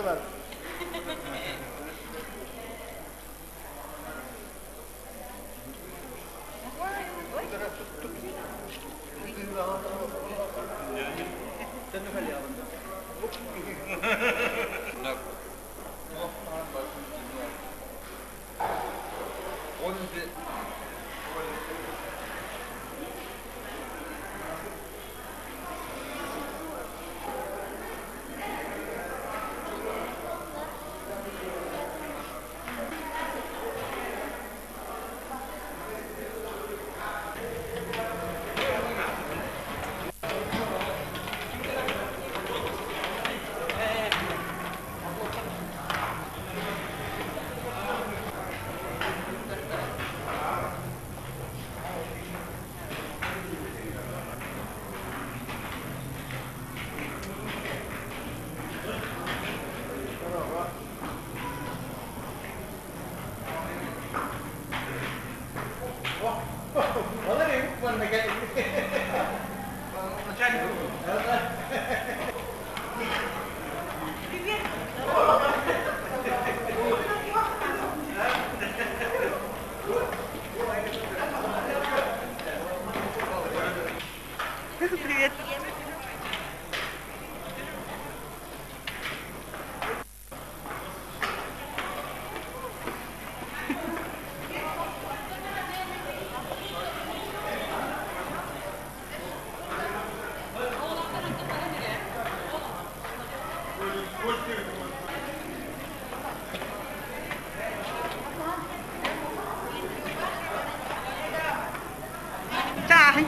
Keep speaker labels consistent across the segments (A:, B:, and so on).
A: Привет. Чааһын.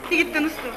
A: Тигиттэн усту.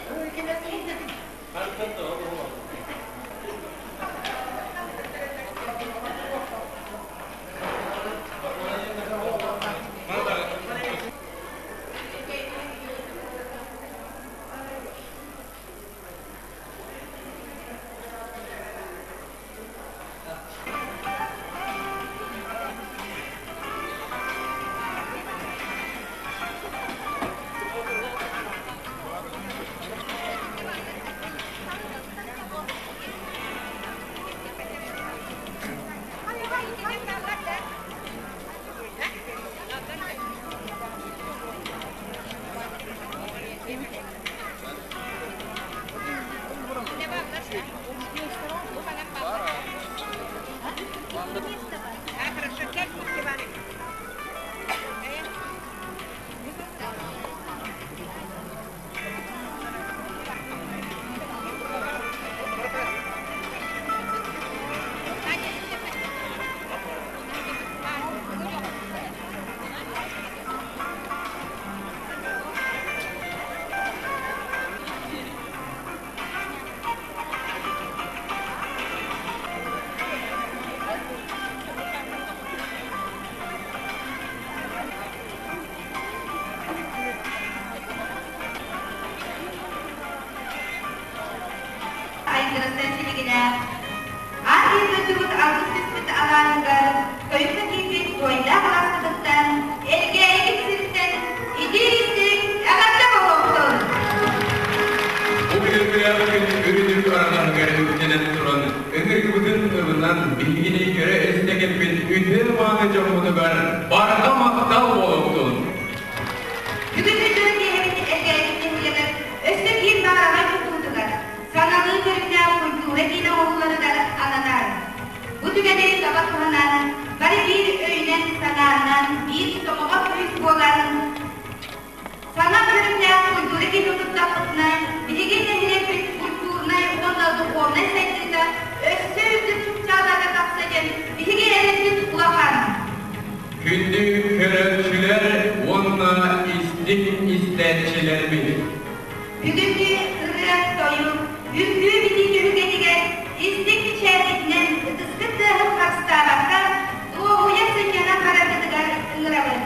B: биллэрбит.
C: Бүгүҥҥү ырыа-тойук, үҥкүү-битии түһүлгэтигэр истиҥ мичээргитинэн ытыскыт тыаһын харыстаабакка, дуоһуйа сынньана бараргытыгар ыҥырабын.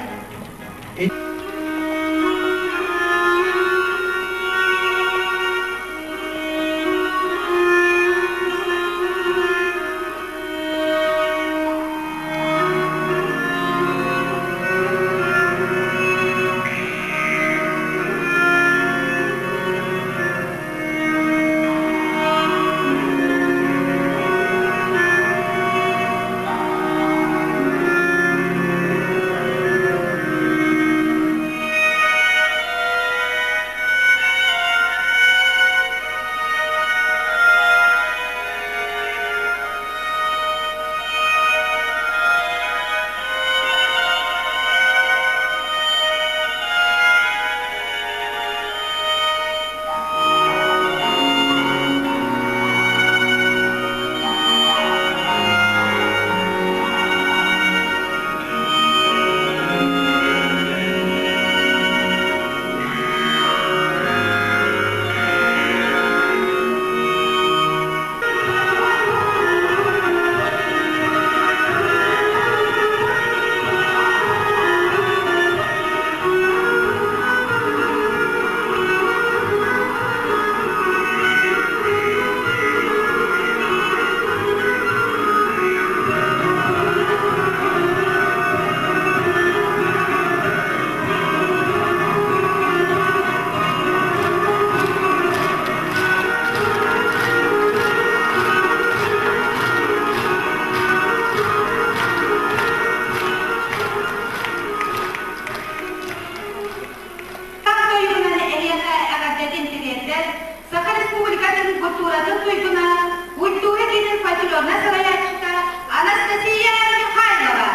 C: Хас тойугунан эһиэхэ эҕэрдэтин тириэрдэр Саха Республикатын культуратын туйгуна, культура киинин патриотна салайааччыта Анастасия Михайлова.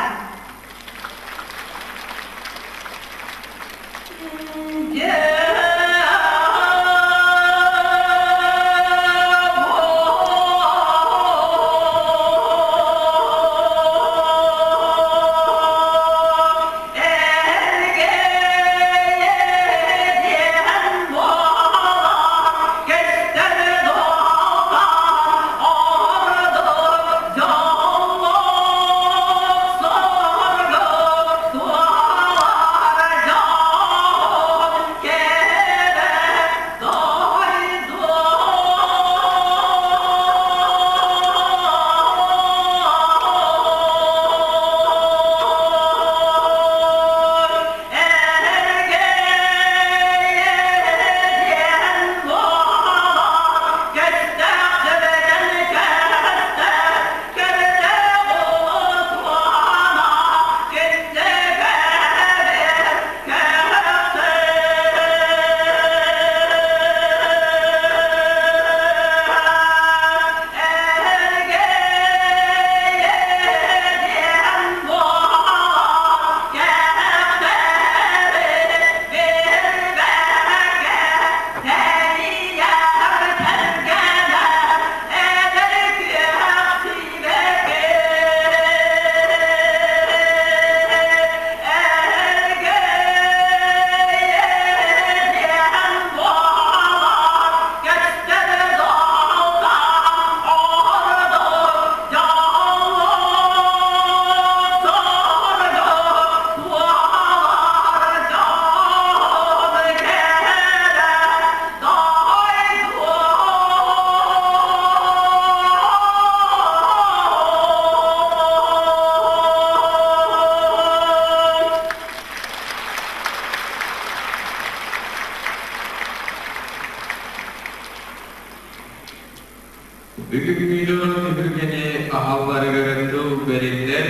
B: Бүгүҥҥү дьоро түһүлгэни аһалларыгар тыл бэриллэр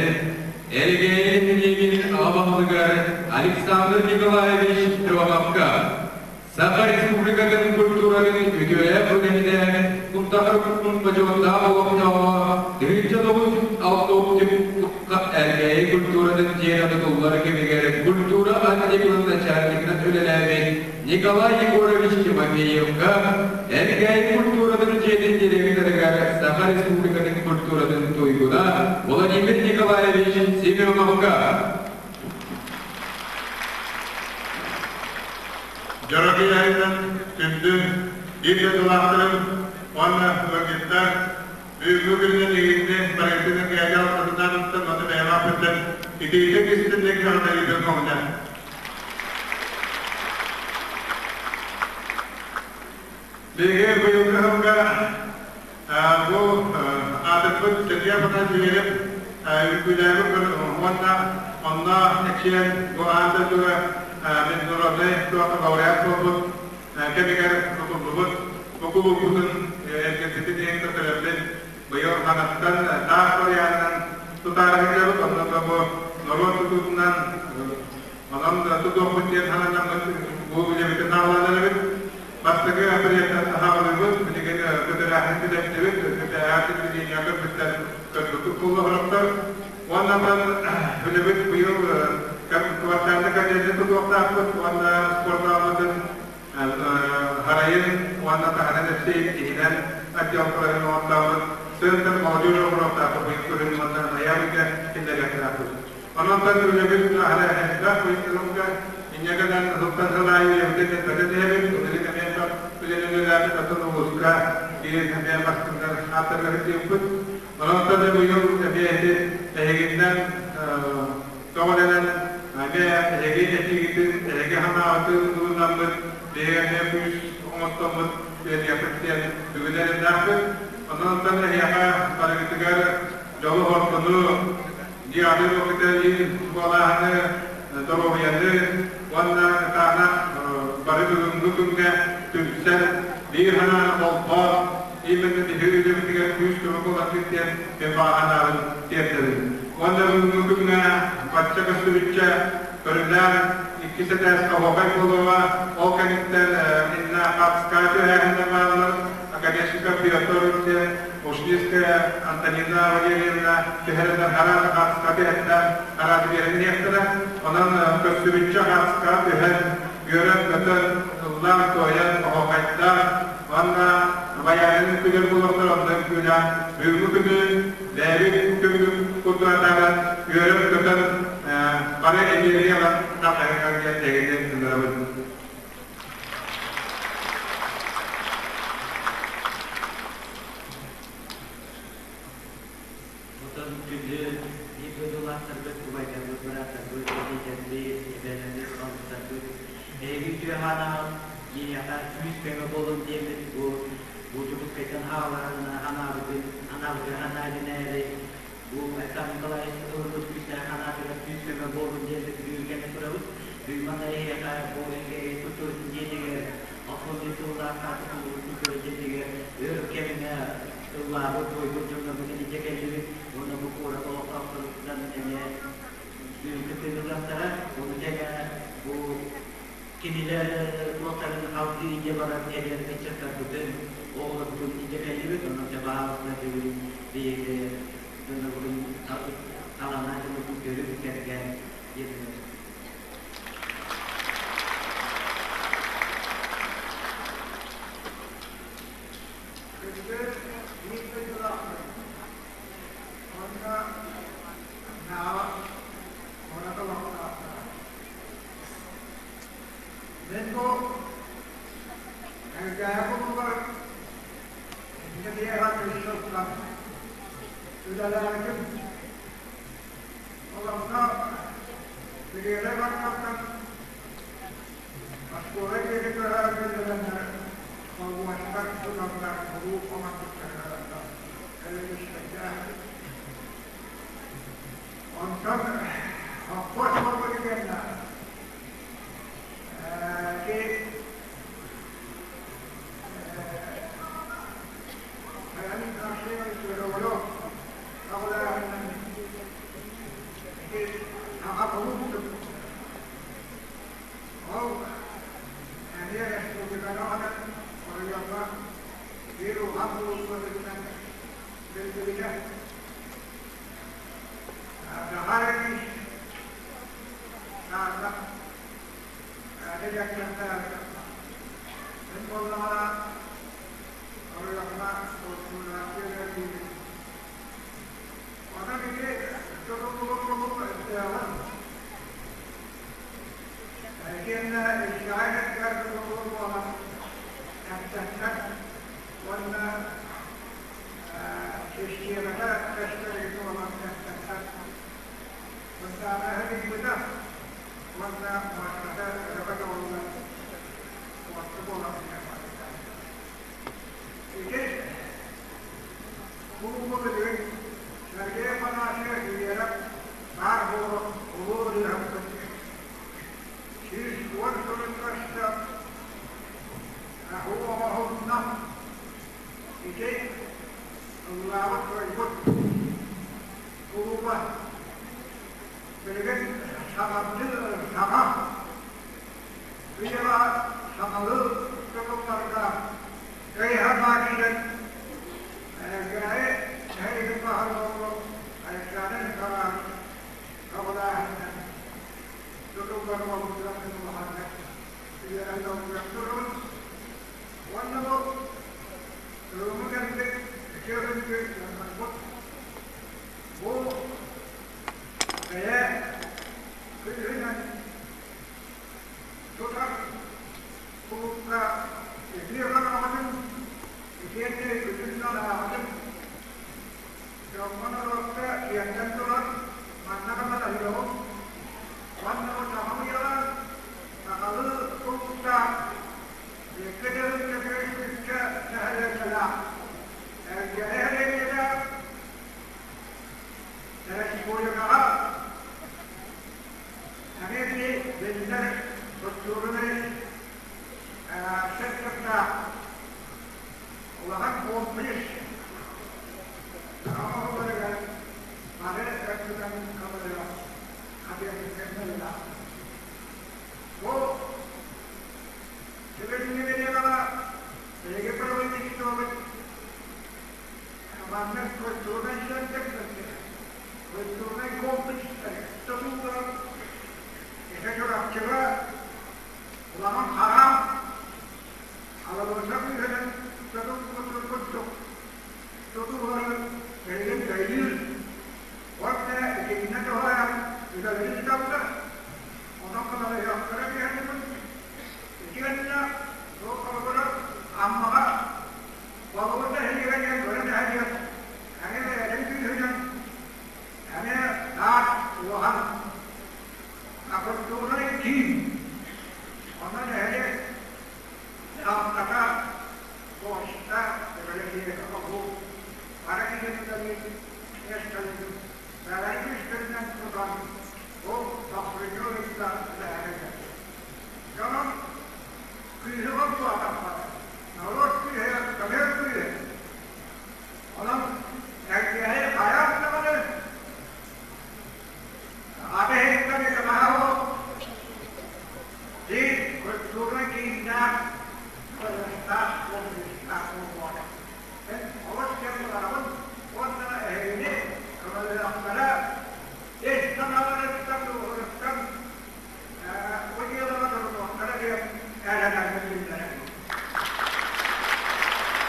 B: Элгээйи нэһилиэгин аҕа баһылыгар Александр Николаевич Трёховка Саха Республикатын культуратын үтүөлээх үлэһитэ, Кунтахар бочуоттаах олохтооҕо 1906 Элгээйи культуратын дьиэтэ тутуллар кэмигэр культура отделын начальнигынан үлэлээбит Николай Егорович Тимофеевка Элгээйи культуратын дьиэтин директорыгар Саха Республикатын культуратын туйгуна Владимир Николаевич Семеновка.
D: Дьоро киэһэтинэн күндү биир дойдулаахтарым уонна ыалдьыттар бүгүҥҥү күнүнэн эһигини барыгытын Кээгэ алтатынаабыттан уонна бэйэм ааппыттан итиитик истинник эҕэрдэлиибин көҥүлэ. Биһиги быйылгы сылга бу аатырбыт Сергей Афанасьевич үҥкүүлээбит уонна онно эксиэн бу аан дойдуга международнай туохха лауреат буолбут кэмигэр тутуллубут бу кулууппутун эргэрбитин иһин көрдөрөммүт быйыл хаҥастан таас варианынан тутаары сылдьабыт. Онно да бу норуот тутуутунан онон тутуохпут диэн сананаммыт бу үлэбитин аҕалан эрэбит. Бастакы аппариаттан саҕалыыбыт, билигин көтөрөөһүн бүтэрдибит, көтөрөөһүн телевидение көрбүттэр көрбүккүт буоллаҕыттар. Уонна үлэбит быйыл квартальный котельнай тутуохтаахпыт уонна спортзалбытын харайын уонна таһынан өссө иһинэн отделкаларын оҥортообут центр молодежи оҥоруохтаахпыт быйыл күһүн уонна ноябрьга киллэриэхтээхпит. Онон үлэбит аһара элбэх быйылга инньэ гынан сылтан сыл аайы үлэбитин элбэтэ түһэбит. Былырыын эмиэ үлэни үлэлээбит атын улууска биир эмиэ бастыҥнар ааттарыгар сылдьыбыппыт. Онон быйыл эмиэ ити эһигиннэн көҕүлэнэн эмиэ эһиги этиигитин, эһиги санааҕытын ылынаммыт, биһиги эмиэ күүс оҥостоммут үлэлиэхпит диэн бүгүн эрэннээхпит. Онон эһиэхэ барыгытыгар дьолу-соргуну, Дианы Бокыталин куолааһыны, доруобуйаны уонна ытаанах бары бүгүҥҥү күҥҥэ түмсэн, биир санааны холбоон, именно биһиги үлэбитигэр күүс-көмө буоларгыт диэн мин баҕа санаабын тиэрдэбин. Уонна бүгүҥҥү күҥҥэ бачча көстүбүччэ көрүлээн иккис этээскэ оһуохай буолуоҕа, ол кэнниттэн инна хапска түһээһиннэр бааллар, Оконешников Петр диэн Ушницкая Антонина Валерьевна түһэринэн араас хаатыска түһэттээн араас биэрэн иһиэхтэрэ. Онон көрсүбүччэ хаатыскаҕа түһэн, үөрэн-көтөн, ыллаан-туойан, оһуохайдаан уонна байаанын үҥкүүлэр буолуохтар онно үҥкүүлээн бүгүҥҥү күнү бэйэбит күҥҥүт курдук атааран, үөрэн-көтөн бары эниэргийэ ылан тарҕаһыҥҥа диэн эһигини ыҥырабын.
E: Оттон күндү биир дойдулаахтарбыт, убайдарбыт, бырааттарбыт, эдьиийдэрбит, эбээлэрбит, балыстарбыт, эһиги үтүө ханаҕыт биһиэхэ күүс-көмө буолун диэммит бу бу Дьокуускайтан хааларын анаабытын анаабытыгар анаабинээри бу Александр Николаевич ылыммыт күүстээх ханаатыгар күүс-көмө буолун диэммит бүгүн кэлэн турабыт. Бүгүн манна эһиэхэ бу эһиги культуратын дьиэтигэр Охотник сыллаах хаатытыллыбыт культура дьиэтигэр өр кэмҥэ ыллаабыт, туойбут дьоннорбутун илдьэ кэллибит уонна бу куорат олохтоохторуттан эмиэ бүгүҥҥү тыынылыахтара. Ону тэҥэ бу кинилэр туохтарын салгыы илдьэ барар эдэр ыччаттарбытын, оҕолорбутун илдьэ кэллибит. Онон дьэ баһаалыста бүгүн биһиги дьоннорбутун талааннаах дьоннорбутун көрүҥ, сэргээҥ диэн
F: Күндү биир дойдулаахпыт уонна Наа куорат олохтоохторо! Мин бу Элгээйи кулугар инженера сылтан үлэлээбитим. Олоххо Елена Ивановнаттан оскуола диэки көһөрөн киллэрэннэр холбуочтар тутаннар куруук командирдарга кэлин Онтон холкуос буолбут кэннэ ити Леонид Арсенович Журавлев көҕүлээһининэн ити саҥа кулууп туппуттар. Ол эмиэ республиканы аҕалан оройуоҥҥа биир улахан кулууппутуттан биллибитэ. Захар Ильич Саатах Эдэр Мин буоллаҕына оройуоҥҥа култуурааччы үлэлиибин. Онон ити тутуллубут өстөөҕүн итиэннэ иччэҕэй сирдэр тутуллубут Ыччаттар уонна систиэмэтэ көстөр буолан ыччаттар Сунтаара ыһыгыйбыта уонна муостата өрө көтөҕүллэн муоста буолан барбыта. Ити кулууба билигин Сергей Афанасьев Венера баар буолуох улуу ырыаһыппыт 110 сылын көрсө аһыы оҥоһулунна. Ити ыллаабыт тойбут кулууба билигин саҥардыы саҥа үйэҕэ саҥалыы тутулларга өй-санаа киирэн Элгээйи нэһилиэгин баһылыга Александр Николаевич көҕүлээһининэн тутуллар буолбутугар улаханнык үөрэн долгуйан турабын. Уонна бу бүгүҥҥү кэлбит үтүө күндү дьоннорбут бу бэйэ күүһүнэн тутар кулуупка үтүө көмөҕүтүн итиэннэ үтүн санааҕытын дьоҥҥо-норуокка тиэрдэн туран манна көмөлөһүөҕүҥ уонна бу саҥа үйэҕэ сахалыы кулууптаах икки тыһыынча сүүсчэ нэһилиэнньэлээх Элгээйи нэһилиэнньэтэ республикаҕа эмиэ били биллэр культурнай центрдаах улахан комплекс оҥоһулларыгар бары өттүнэн көмөлөөх хатыйарга Бу Бүгүҥҥү бириэмэҕэ биһиги правительствобыт маннык культурнай центрдары, культурнай комплекстары тутууларын ити Чурапчыга улахан хараам алабыта күүһүнэн тутуллубутун курдук тутуулары билигин өйүүр уонна итиннэ туһаайан үлэлэрин ыыталлар. Онон кыларыйыахтара диэхпин итиэннэ туох холобура Аммаҕа Болугур нэһилиэгэ диэн бары нэһилиэк эмиэ бэйэтин күүһүнэн эмиэ таас улахан культурнай киин онно нэһилиэк дьаһалтата почта бибилэтиэкэ кулууп бары киһини үлэлиир миэстэлэрин бэйэлэрин күүстэринэн тутан ол тохсунньу ыйга үлэһэрэ Дьонум күүһү холбоотоххо, норуот күүһэ көмүөл күүһэ. Онон Элгээйи хайаан даҕаны аты иһиттэн итэҕэһэ суох биир культурнай кииннээх, кыргыстаах, комплекстаах буолуоҕа. Мин олус диэн баҕарабын уонна эһигини көмөлөһүөхтэрэ ис санааларыттан, дууһаларыттан бу дьыалаҕа турунуохтара диэн эрэнэрбин биллэрэбин.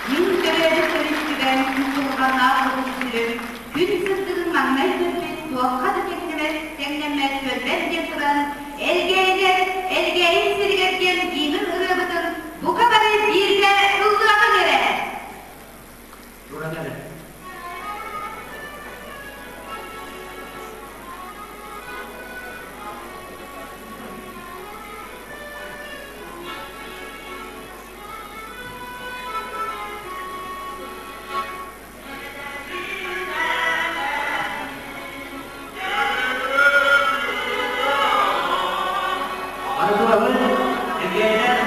C: Мин төрөөбүт төрүччүбэр кутурҕаннаах уһун сүрүн, күн сырдыгын маҥнай көрбүт, туохха да тэҥнэмэт, тэҥнэммэт түөлбэт диэн туран, Элгээйилэр, Элгээйим сиригэр диэн гимн ырыабытын бука бары бииргэ ыллыаҕыҥ эрэ!
E: Туран эрэ. Аны турабын, Элгээйилэр.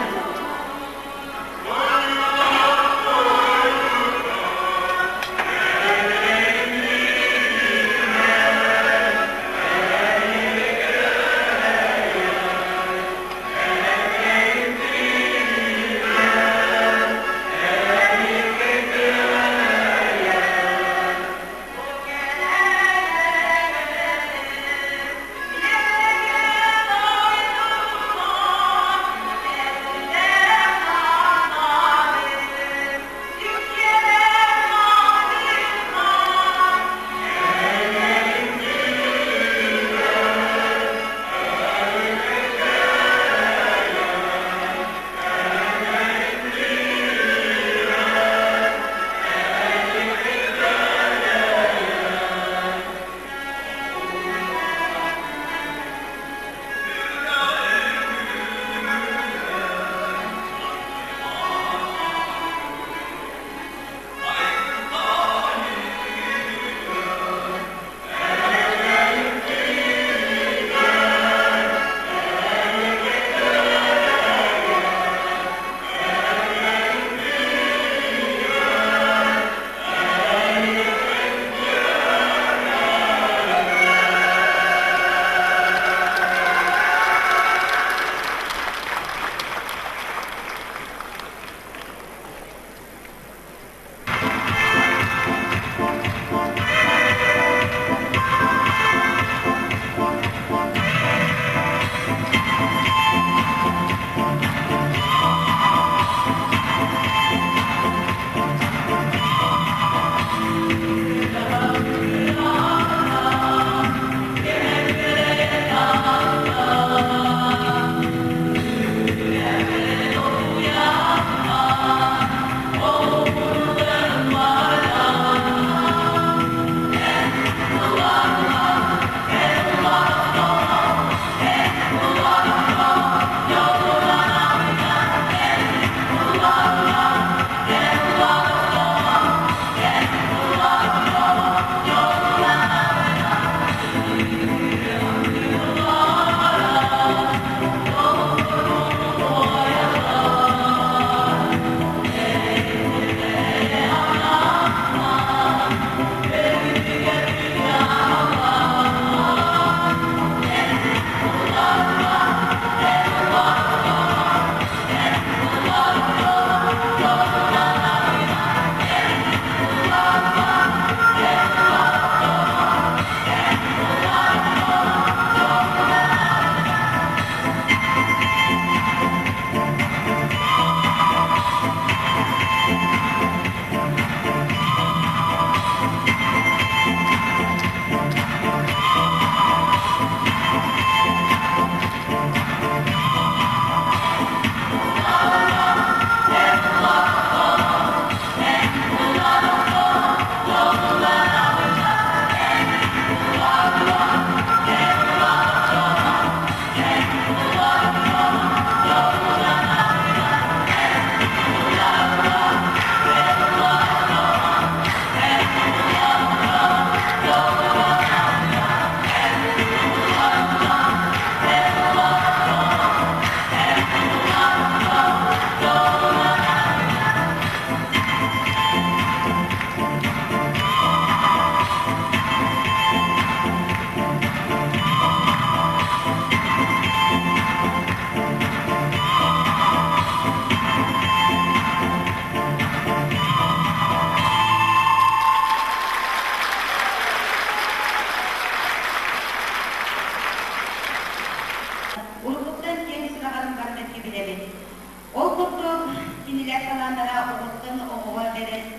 C: талааннара оҕоттон оҕоҕо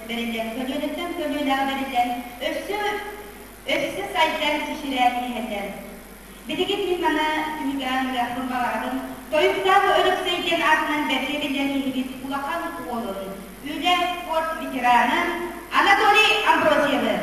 C: бэриллэн, көлүөнэттэн көлүөнэҕэ бэриллэн, өссө өссө сайдан сиширээн иһэллэр. Билигин мин маны түмүкээн ыһыахпын баҕарабын. Тойуктаах Өлөксөй диэн аатынан бэркэ биллэр киһибит улахан уолун, үлэ, спорт ветерана Анатолий Амбросьевы.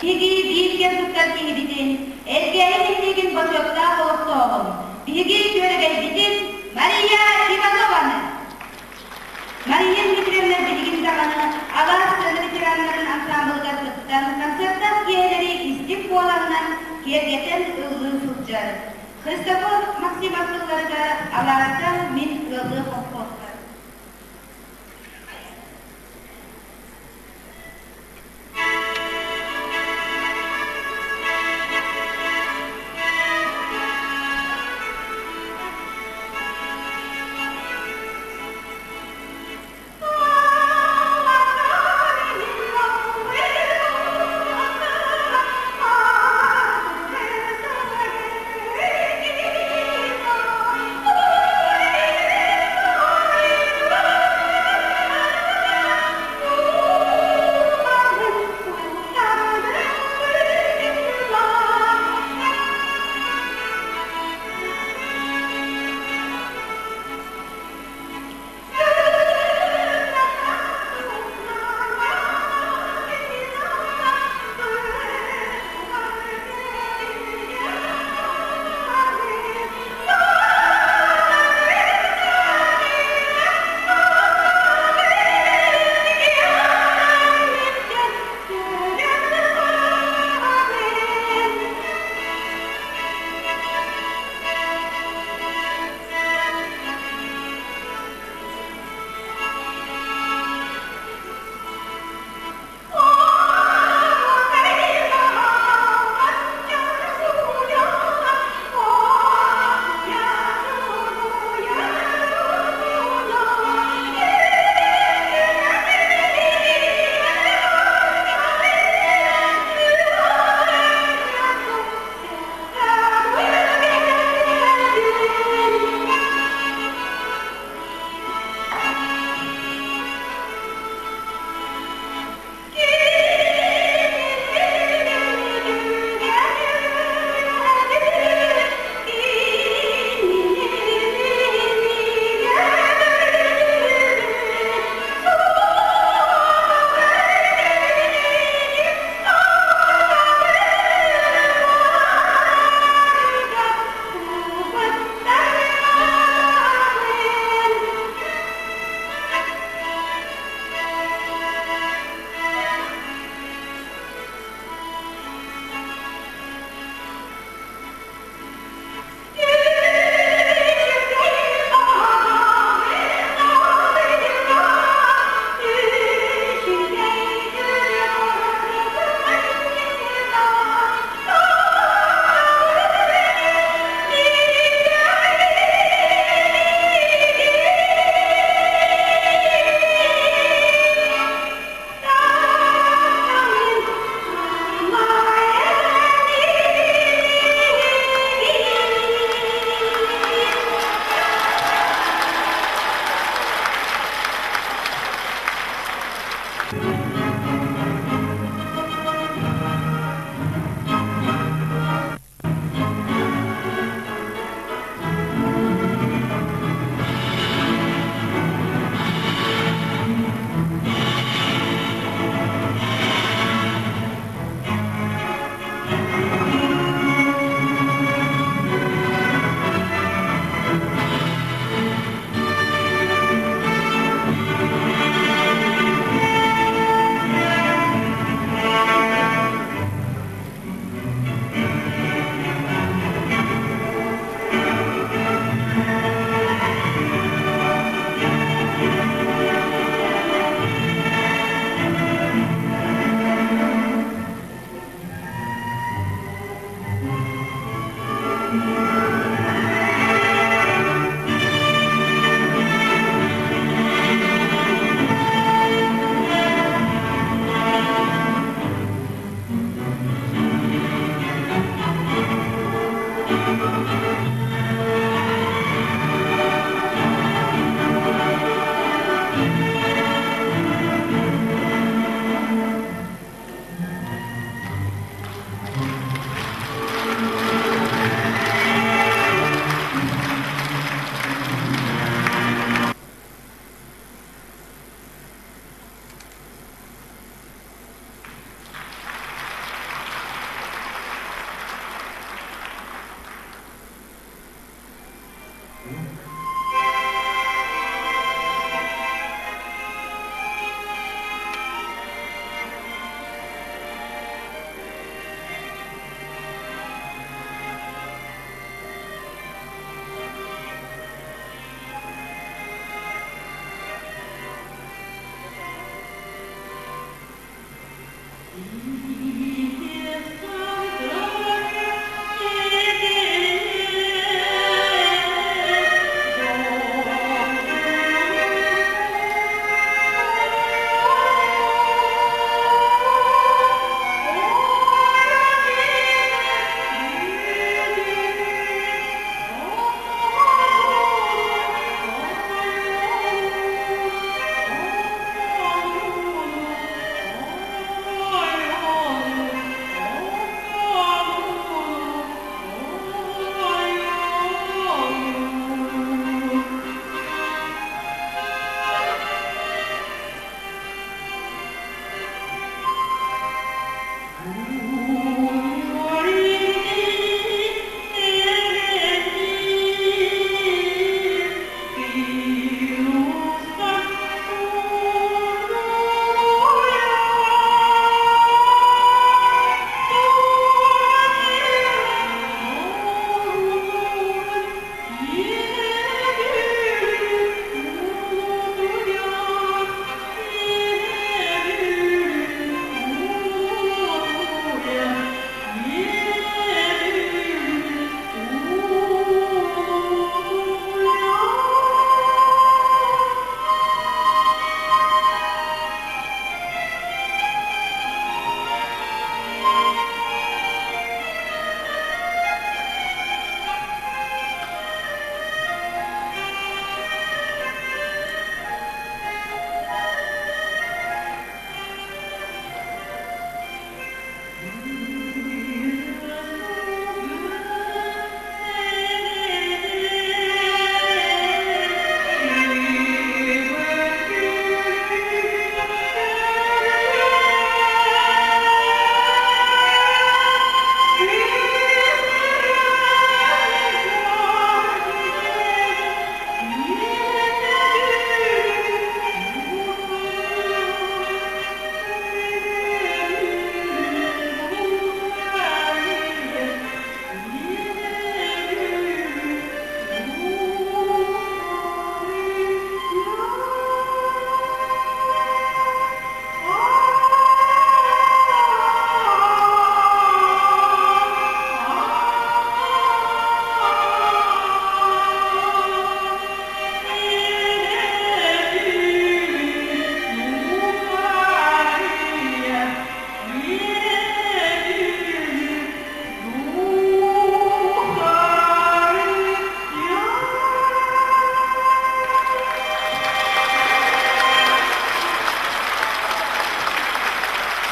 C: Биһиги биир кэм туттар киһибитин, Элгээйи нэһилиэгин бочуоттаах олохтооҕун, биһиги күөрэгэйбитин Мария Иванованы! Мария Дмитриевна билигин даҕаны алаас сыана ветераннарын ансаамбылыгар кыттан, концертаах киэһэлэри истиҥ куолаһынан киэргэтэн ыллыы сылдьар. Христофор Максимов тылларыгар алааска мин ыаллыы холкуостар.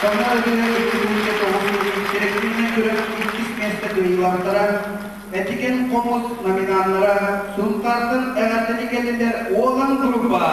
G: Сонно өтүнэн 2009 коллективнай күрэх иккис миэстэ кыайыылаахтара, Этиген хомус номинаннара Сунтаартан эҕэрдэни кэллилэр Уолан группа.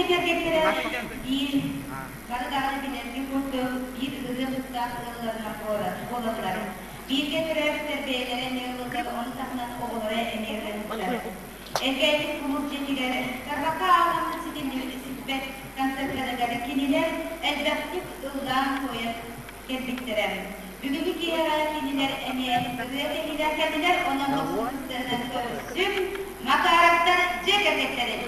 C: дьиэ кэргэттэрэ биир бары даҕаны билэргит курдук биир ырыа куттаах ыалларынан буолаллар. Бииргэ төрөөбүттэр бэйэлэрэ эмиэ ыллыыллар, ону таһынан оҕолоро эмиэ ырыаһыттар. Элгээйбит кулууп дьиэтигэр тарбахха ааҕаммыт ситимнибит сиппэт концертарыгар кинилэр элбэхтик ыллаан-туойан кэлбиттэрэ. Бүгүҥҥү киэһэҕэ кинилэр эмиэ ырыа кэһиилээх кэллилэр, онон дохсун көрсүҥ, Макаровтар дьиэ кэргэттэрин!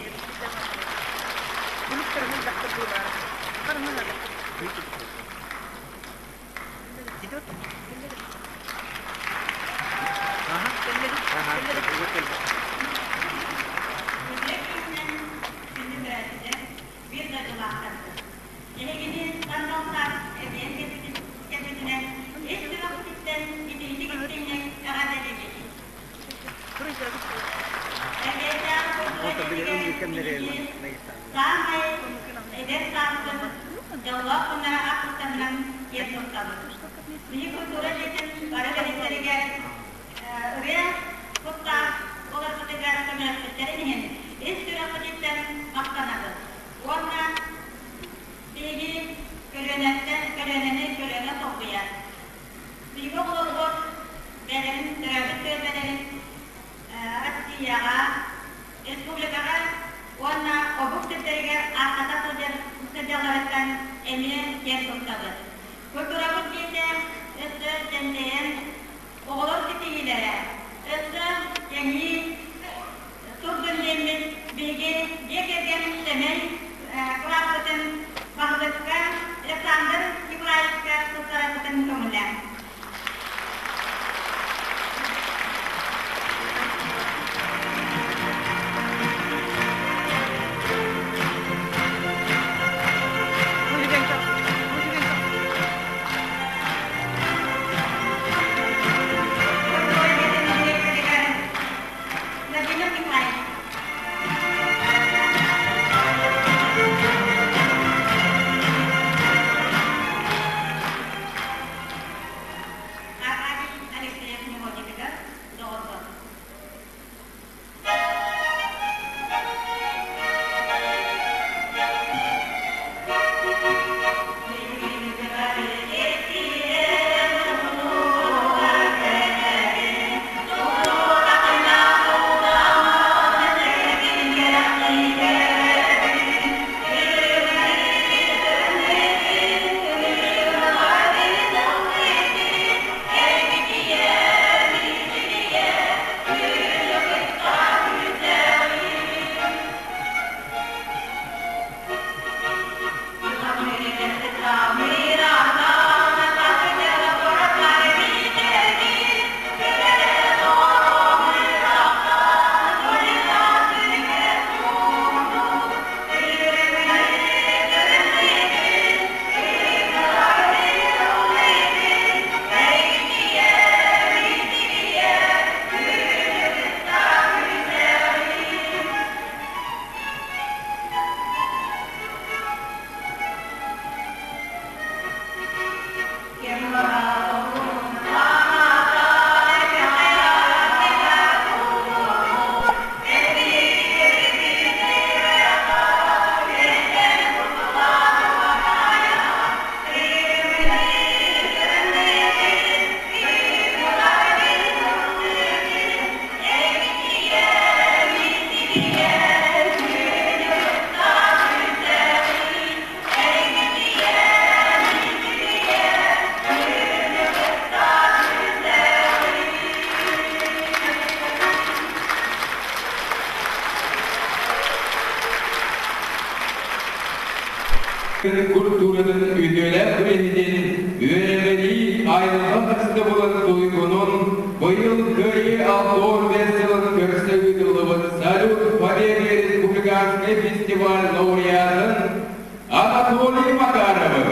H: Биир дойдулаахтарбыт. Эһигини сандалтаах эбиэн кэпитинэн ис сүрэхпититтэн итинник-истиҥник эҕэрдэлиибит. Эргээтээх култуура дьиэтигэр биһиги саамай эдэр сааспыт дьоллоох күннэрэ ааспыттарынан киэн туттабыт. Биһиги култуура дьиэтин бары үлэһиттэригэр ырыа куттаах буоларбытыгар көмөлөспүттэрин иһин ис сүрэхпититтэн махтанабыт. Уонна биһиги көлүөнэттэн көлүөнэни көлүөнэ солбуйар. Биһиги оҕолорбут бэйэлэрин төрөөбүт түөлбэлэрин Россияҕа, республикаҕа уонна омук сирдэригэр ааттата сылдьар сылдьалларыттан эмиэ киэн туттабыт. Культурабыт дьиэтэ өссө дьэндэйэн, оҕолор ситиһиилэрэ өссө кэҥии турдун диэммит биһиги дьиэ кэргэн сэмэй кылааспытын баһылыкка Александр Николаевичка туттарарбытын көҥүллээн. Владимир Николаевич. Аркадий Алексеев мелодикатыгар доҕордор.
B: Культуратын үтүөлээх үлэһитин үөрэҕирии айылҕа харыстабылын туйгунун быйыл Кыайыы 65 сылын көрсө ыытыллыбыт Салют Победы республиканскай фестиваль лауреатын Анатолий Макаровы.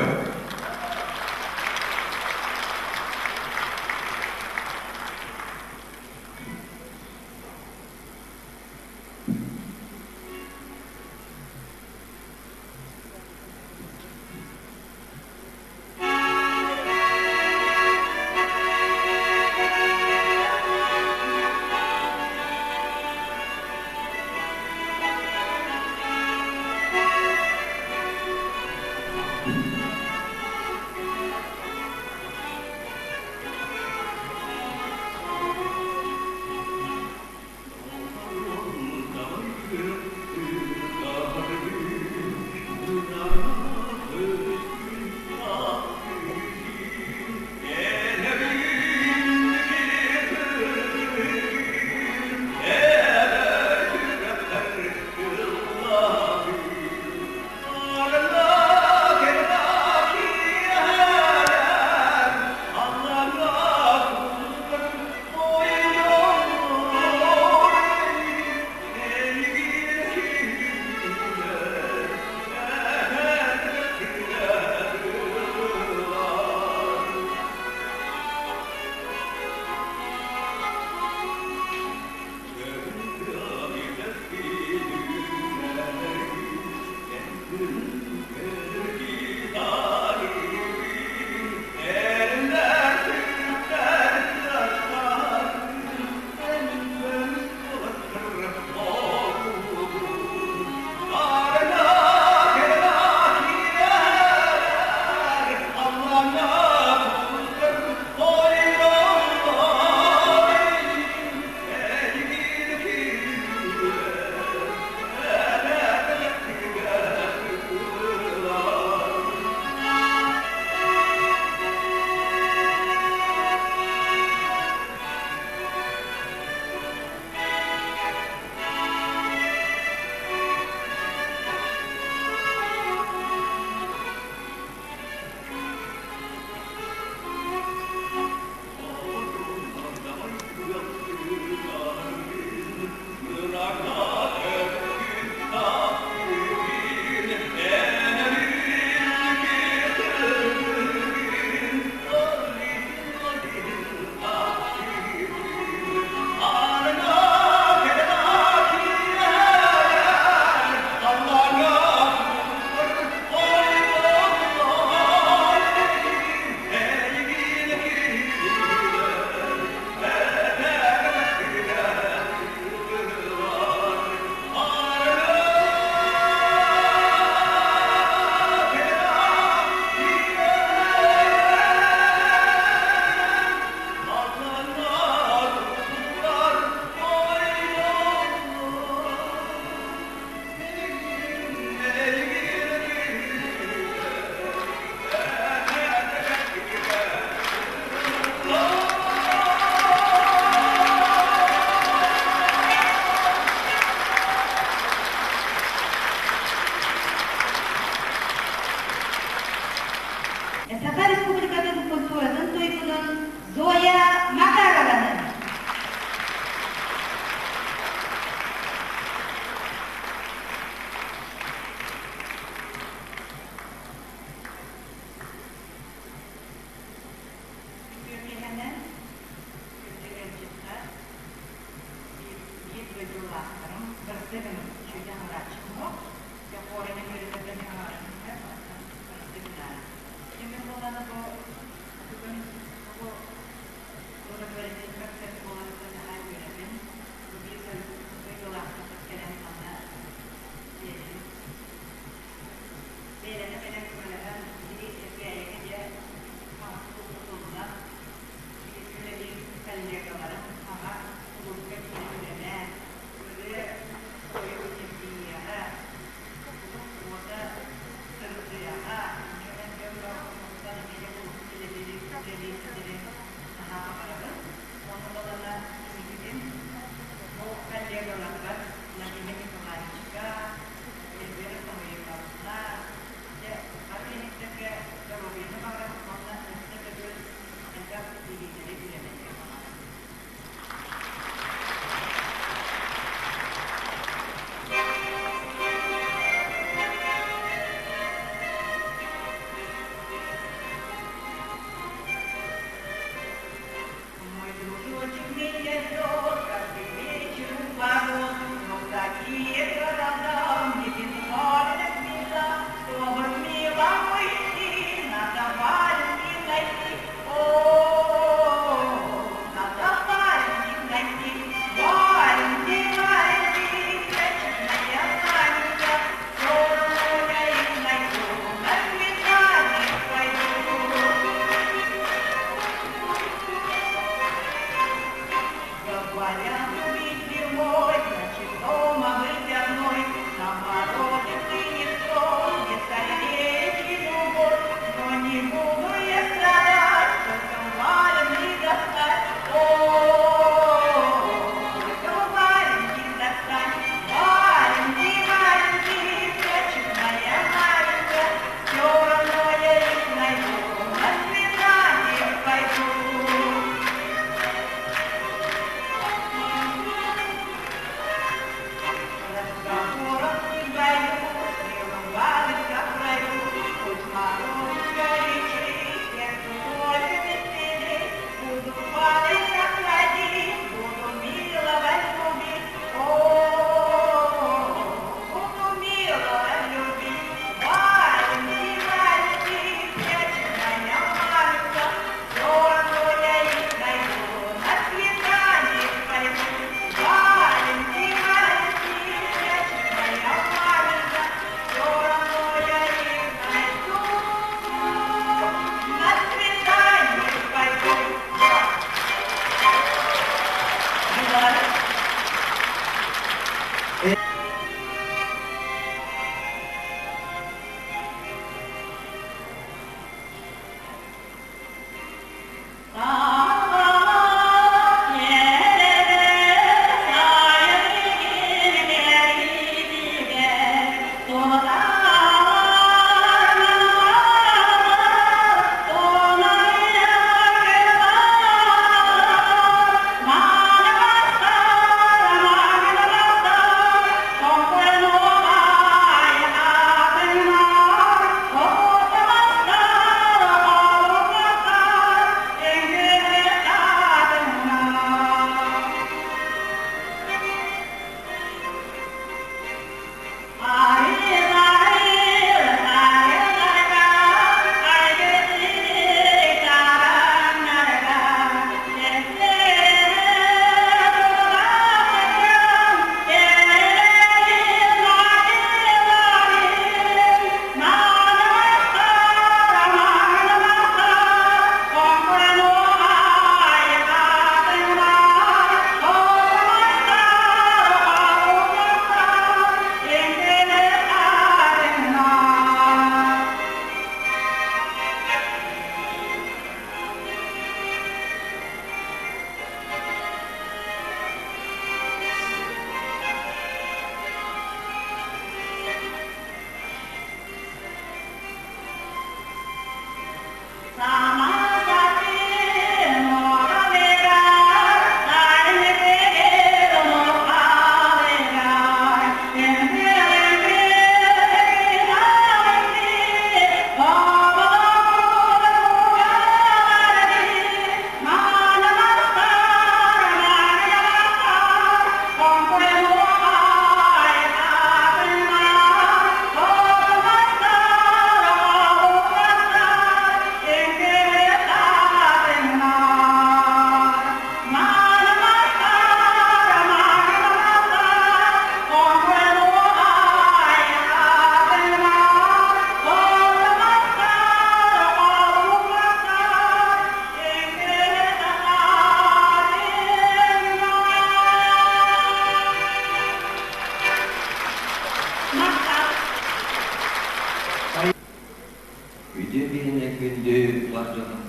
I: Күндү бар дьонум!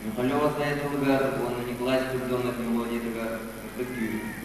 I: Михалева Сайа тылыгар уонна Николай Спиридонов мелодиятыгар Ытык түүл.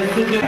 B: Өссө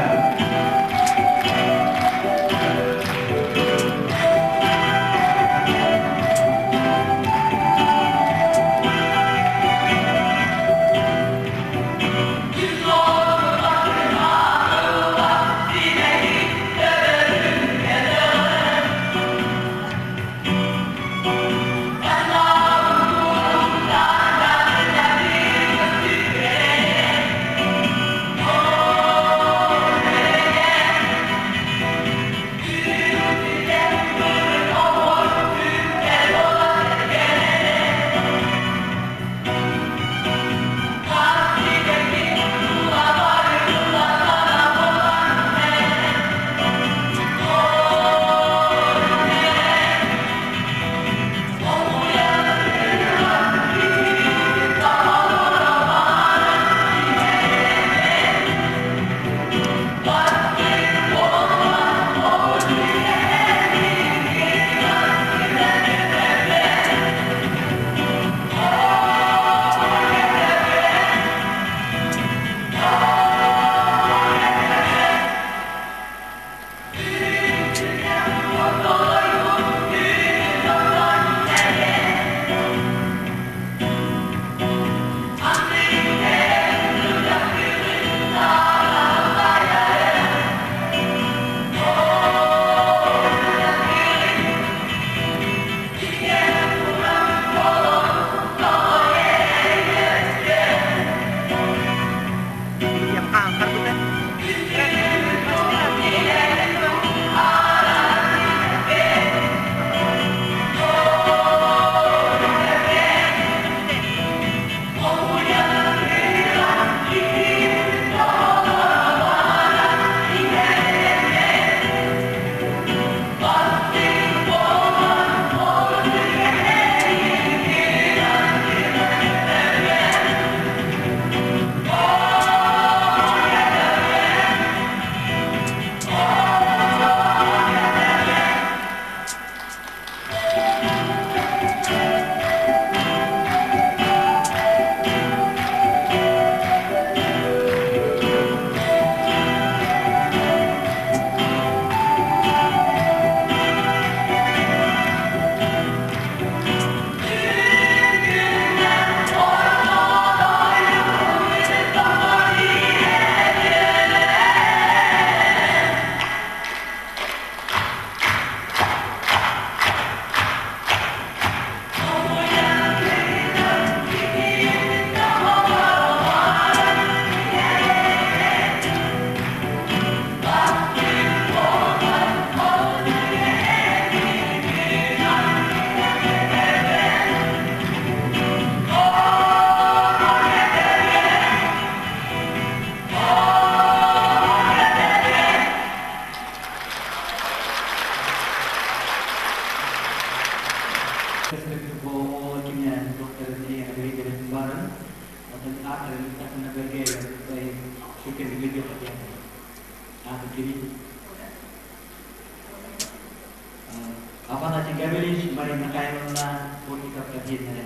E: Афанасий Гаврильевич, Мария Михайловна Плотников диэннэрэ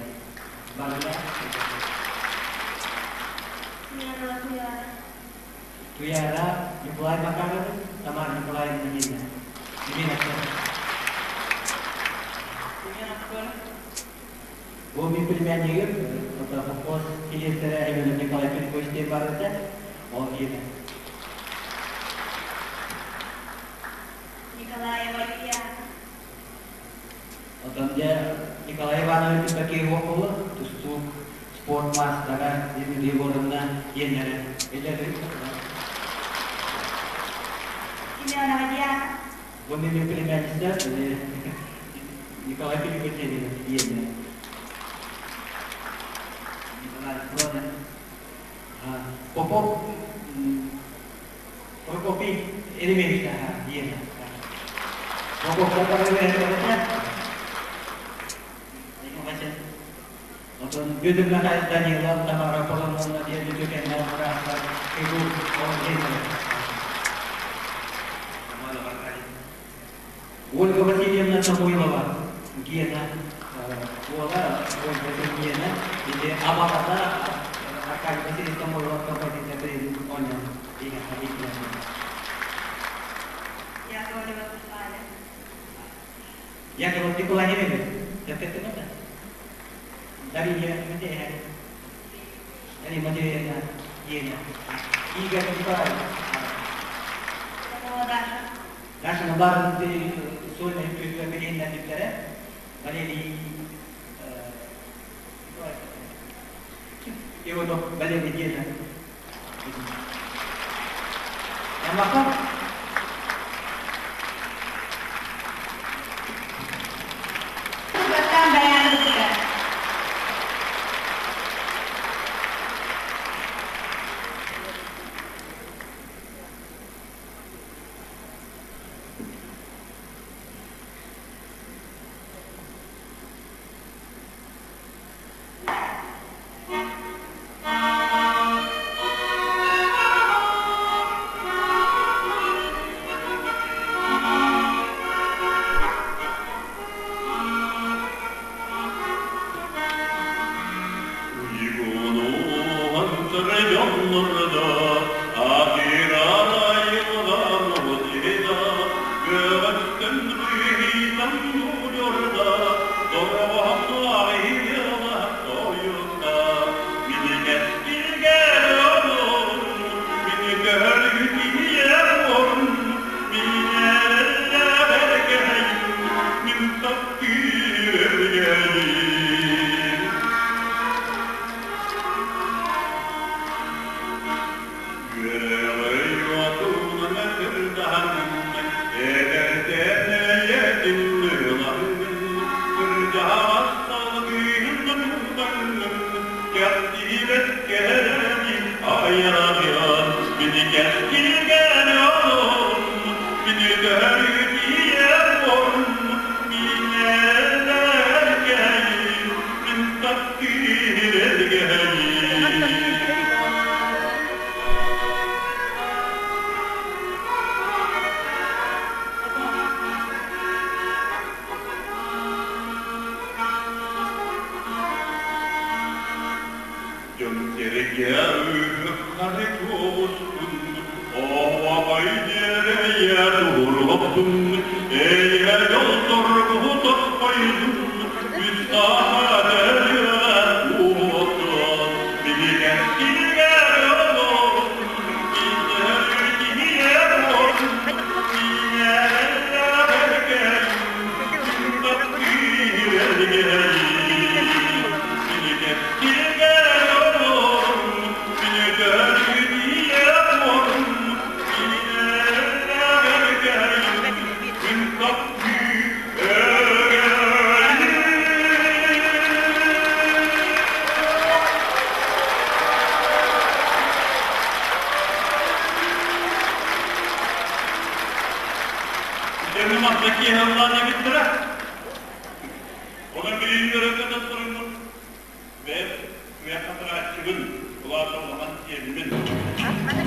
E: барыта. Туяра Николай Макарович, Тамара Николаевна диэннэрэ. Бу мин племяннигим, это вопрос директора именно Николай Филиппович диэн бар этэ, ол киһи.
H: Николаева Илья.
E: Оттон дьэ Николай Иванович такие около тустуук, спорт маастара, Дмитрий Егоровна диэннэрэ билэр.
H: Семенова Диана.
E: Бу мин племянница Николай Филиппович диэннэрэ. Николай Фродин. Попов Прокопий Еремеевич диэн. Попов Отон Бүдүр Михаил Данилов, Тамара Полоновна диэн үтүкэннэр быраастар Егор Ольга Васильевна Самойлова, Гена, уола Ольга Гена, или абаҕата Аркадий Васильевич Самойлов композиция оонньоон.
H: Яковлева Светлана.
E: Яковлев Николай Иванович, это Дарья Матвеевна, Дарья Матвеевна, Елена, Игорь Николаевич.
H: Даша.
E: Даша Набар сольный билиннэрдиктэрэ Валерий Иванов Валерий Елена. Ямаха.
C: Бастаан баяныбытыгар.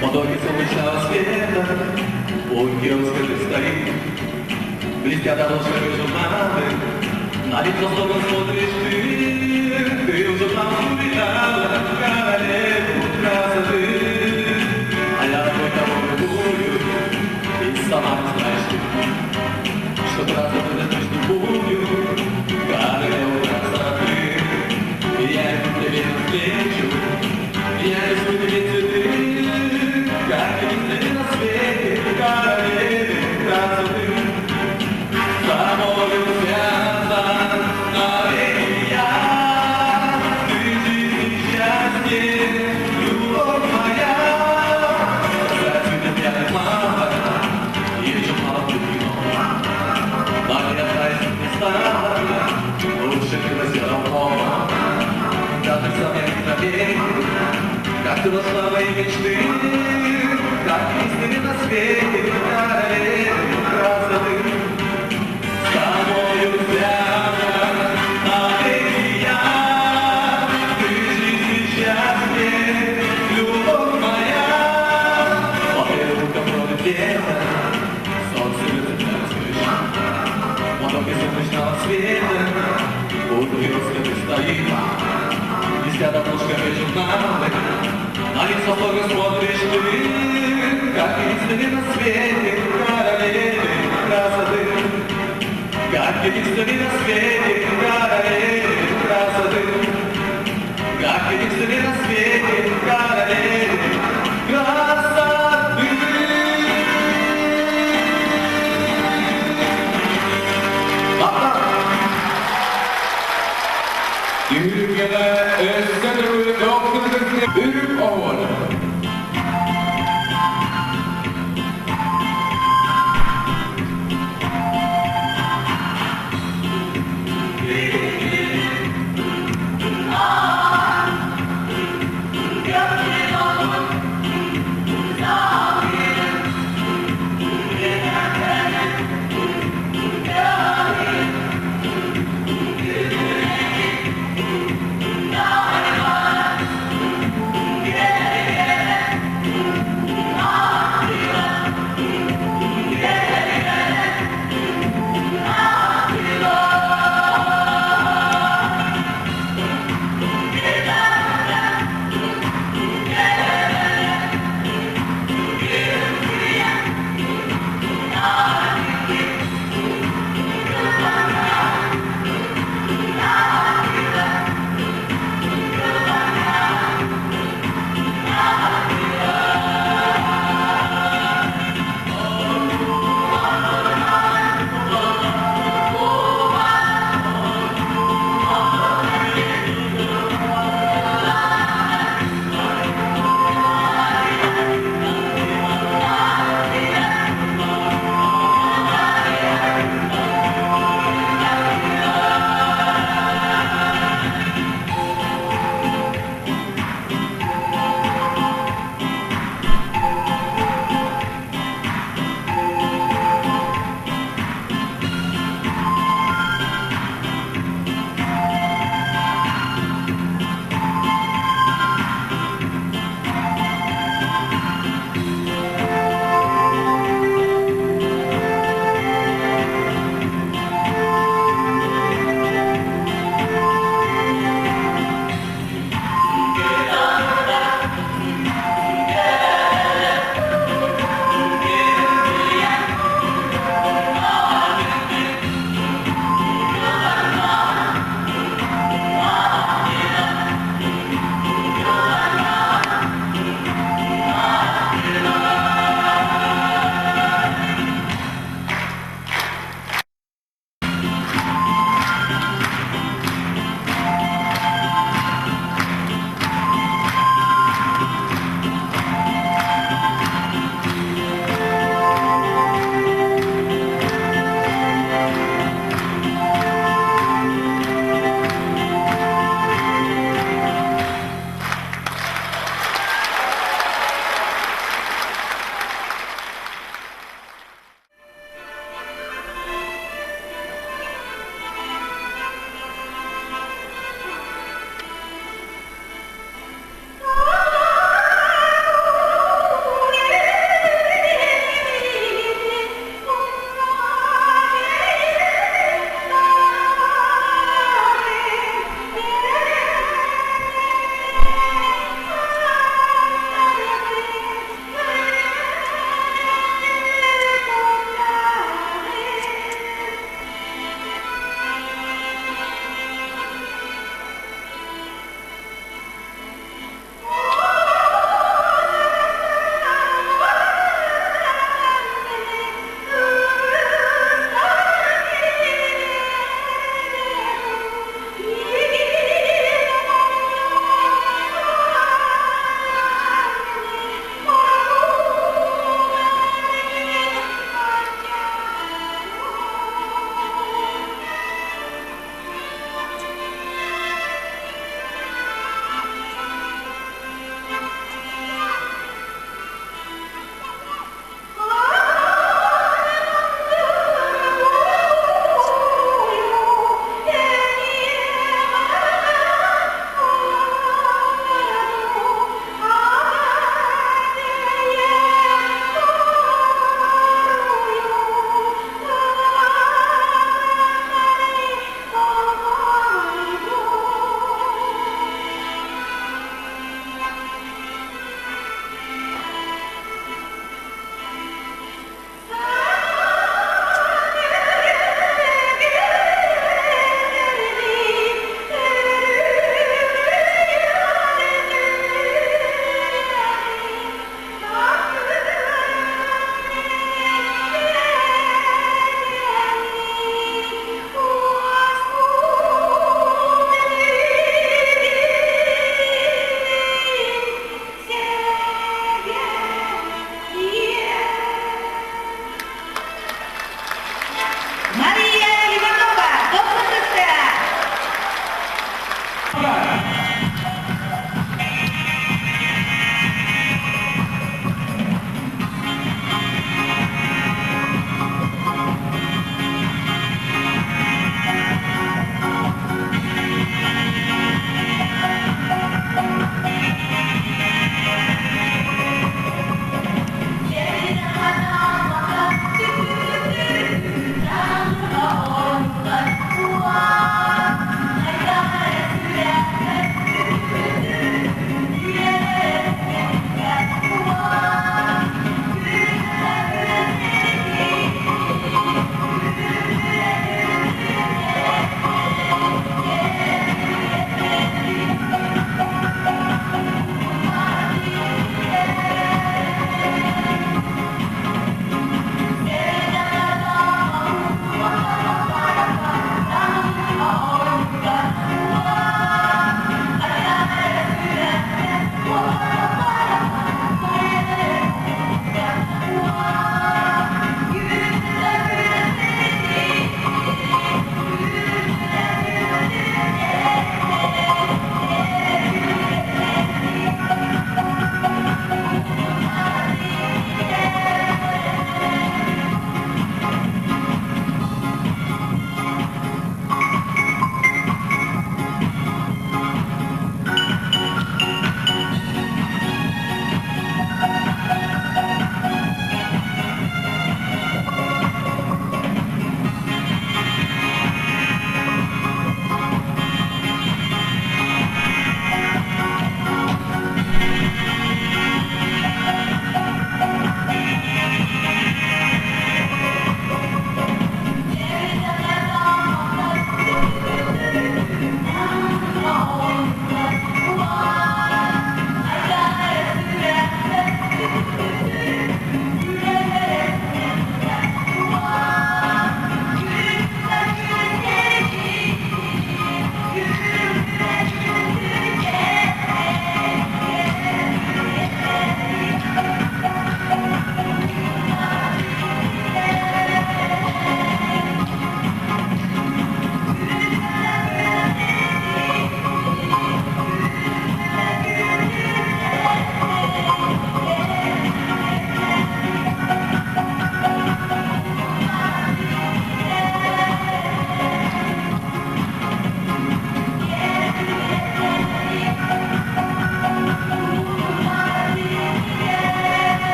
B: Потоки солнечного света у киоска стоит, блестят ладошками журналы, на лицо словно смотришь ты, ты уже там увидала королеву красоты. А я твой кого любую, и сама не знаешь ты, что красоты ты любую, королеву красоты. Я иду тебе навстречу, я несу тебе цветы, как единственный на свете королеве красоты. С тобою связан навеки я, ты жизнь и счастье, любовь моя. Зацветет пьяных мамок, еще мало кино. Но я праздник не стала, лучше когда все равно. Я так сам я не поверю, как ты вошла в мои мечты, как единственный на свете королевы красоты. С тобою связан навеки я, ты жизнь и счастье, любовь моя. По переулкам бродит лето, солнце светит на крыше, потоки солнечного света, у киоска ты стоишь, блестят обложками журналы, на лицо строго смотришь ты. Как единственный на свете королеве красоты. Как единственный на свете королеве красоты. Как единственный на свете королеве красоты.
J: Түһүлгэҕэ өссө төгүл үрүк оһуор.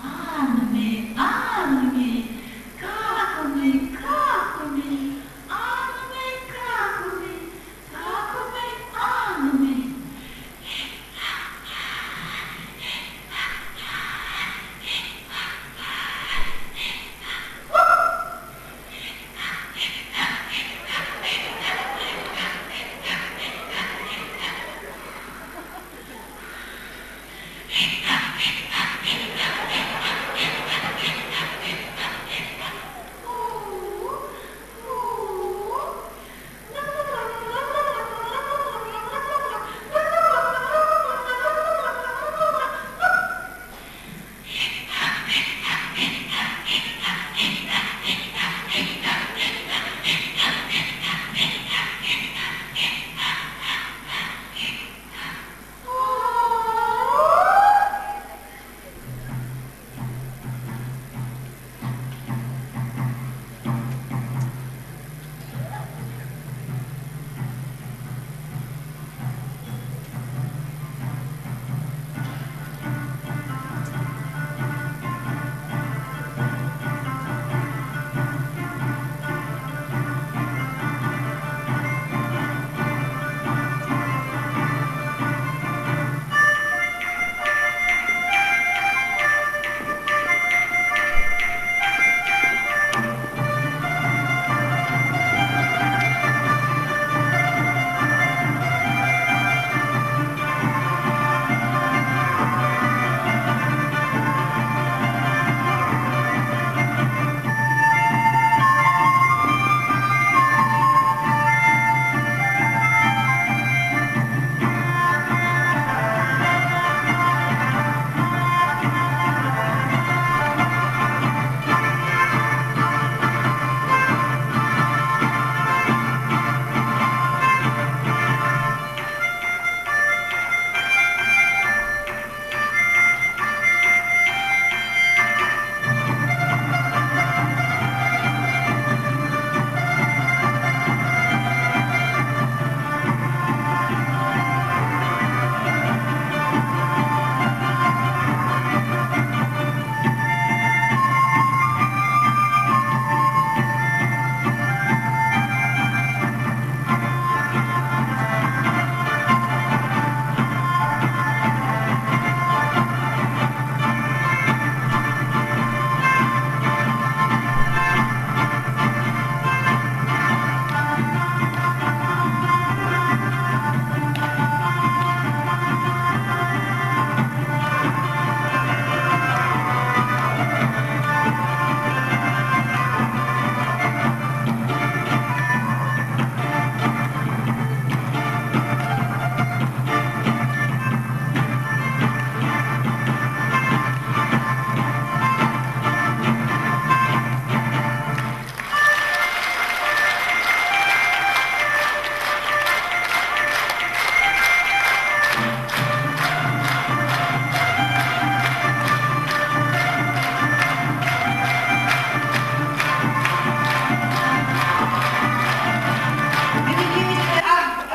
K: Анми, Анми, какуми, какуми, Анми, какуми, какуми, Анми.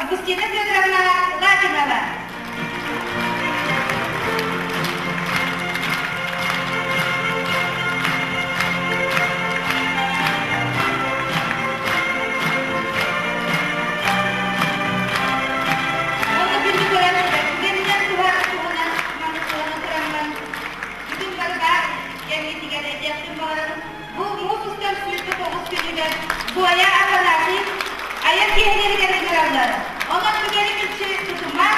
C: Августина Федоровна Латинова. Онно күндү көрөөччүлэр, түгэнинэн туһар туһунан маннык туһунан тураммын бүгүн барыта кэмҥитигэр этиэхпин баҕарабын. Бу муус устар 29 күнүгэр Зоя Афанасий айар киэһэлэригэр ыҥыраллар. Онон түгэни мүлчү тутума,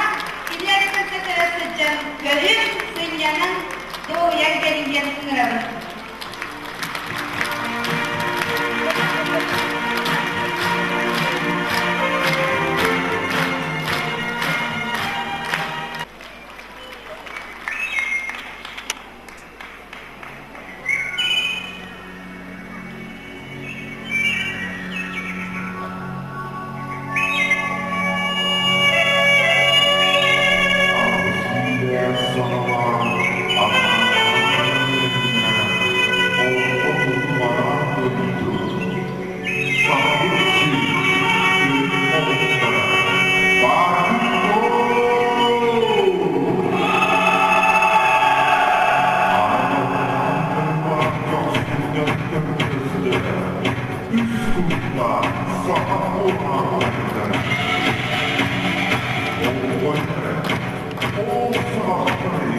C: кинилэри кытта көрө сылдьан көрүҥ, сынньаныҥ, дуоһуйан кэлиҥ диэн ыҥырабын.
L: искусства саха уһааннарыгар. Ол саҕахтан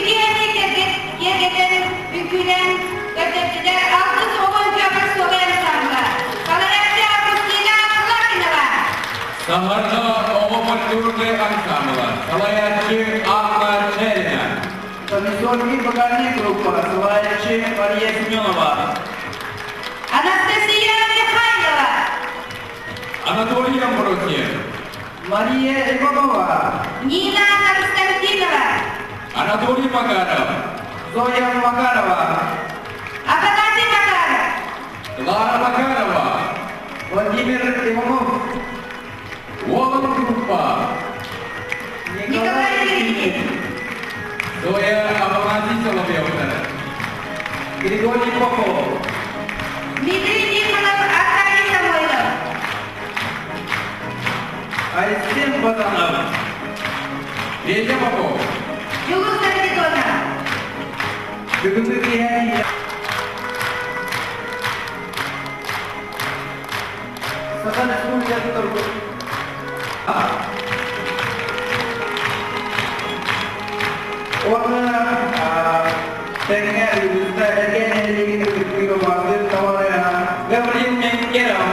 C: киэһэни киэргэтэн, үҥкүүлээн көрдөрдүлэр Алгыс оҕо үҥкүүгэ суоҕа ансамбла. Салайааччы Августина Ларинова.
J: Саһарга оҕо фольклорнай ансамбла. Салайааччы Анна Чэрина.
G: Комиссорский вокальная группа. Салайааччы Мария Семенова.
C: Анастасия Михайлова.
J: Анатолий Амбросьев.
G: Мария Иванова.
C: Нина Константинова.
J: Анатолий Макаров.
G: Зоя Макарова.
C: Афанасий Макаров.
J: Клара Макарова.
G: Владимир Иванов.
J: Уолан группа.
C: Николай Кириллин.
J: Зоя Афанасий Соловьевна.
G: Григорий Попов.
C: Дмитрий Тихонов, Аркадий Самойлов.
G: Айсен Баданов.
J: Петя Попов.
C: Юлус Капитонов.
G: Бүгүҥҥү киэһэ Саха Республикатын Уонна тэҥҥэ үгүстэ Эргэ нэһилиэгин үрдүк убаастыыр табаарыһа Гаврил Менкеров.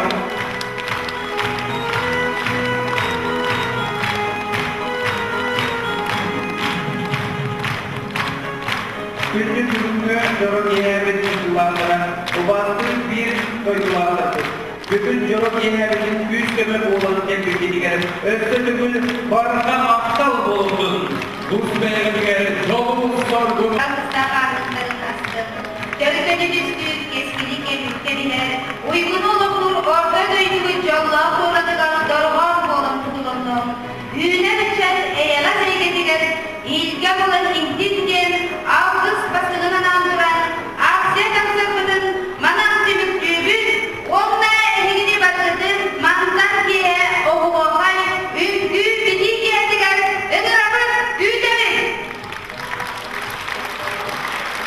G: Күндү бүгүҥҥү дьоро киэһэбит кыттыылаахтара, убаастыыр биир дойдулаахтарбыт. Бүтүн дьоро киэһэбитин күүс-көмө буолан кэлбиккитигэр өссө төгүл барҕа махтал буоллун!
J: Тус бэйэҕитигэр дьолу-соргу!
C: Алгыстаах аартыктарын астык, төрүтөнү түстүүр, кэскили кэмиттэн иһэр, уйгуну олохтуур орто дойдугу дьоллоох куоратыгар дорҕоон буолан кутулуннум. Үүнэр ыччат эйэҕэс эйгэтигэр иилгэ булан иҥтин диэн алгыс бастыҥын анаан туран, акция концерпытын манан түмүктүүбүт уонна эһигини барыгытын мантан киэһэ оһуохай үҥкүү битии киэһэтигэр ыҥырабыт, күүтэбит!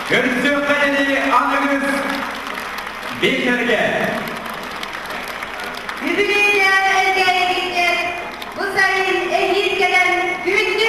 J: Көрсүөххэ диэри аныгыс биэчэргэ!
C: Үбүлүйдээх элгээйигиттэр бу сайын эһиил кэлэн күндү.